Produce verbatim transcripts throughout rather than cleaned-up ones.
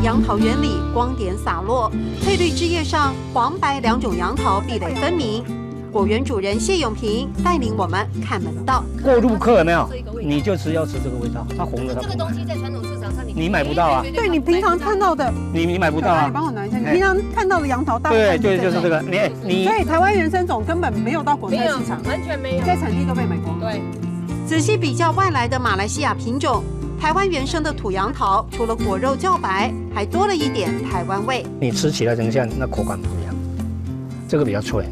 杨桃园里光点洒落，翠绿枝叶上黄白两种杨桃壁垒分明。果园主人谢永平带领我们看门道。过路客有没有？你就只要吃这个味道，它红的，它不卖。这个东西在传统市场上你你买不到啊。对，你平常看到的，你你买不到啊。来，帮我拿一下。你平常看到的杨桃大部分对，对，就是这个。你你所以台湾原生种根本没有到果菜市场，没有，完全没有。在产地都被买光。对。仔细比较外来的马来西亚品种，台湾原生的土杨桃除了果肉较白，还多了一点台湾味。你吃起来等一下，那口感不一样，这个比较脆。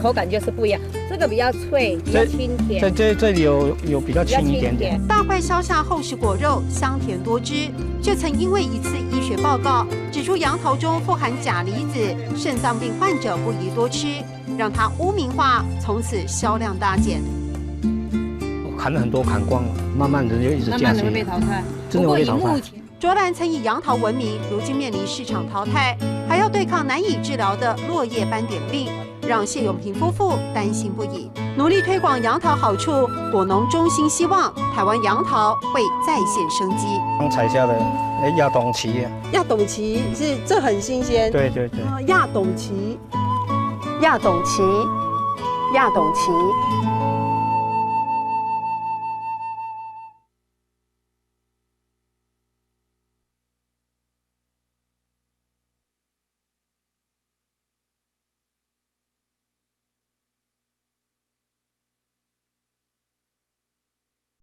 口感就是不一样，这个比较脆，比较清甜，这这这里有有比较轻一点点。大块削下厚实果肉，香甜多汁。就曾因为一次医学报告，指出杨桃中富含钾离子，肾脏病患者不宜多吃，让它污名化，从此销量大减。砍了很多砍光了，慢慢的就一直降下来。慢慢地会被淘汰。真的会被淘汰。卓兰曾以杨桃闻名，如今面临市场淘汰，还要对抗难以治疗的落叶斑点病，让谢永平夫妇担心不已。努力推广杨桃好处，果农衷心希望台湾杨桃会再现生机。刚采下的，哎，亚东奇。亚东奇是这很新鲜。对对对。亚东奇，亚东奇，亚东奇。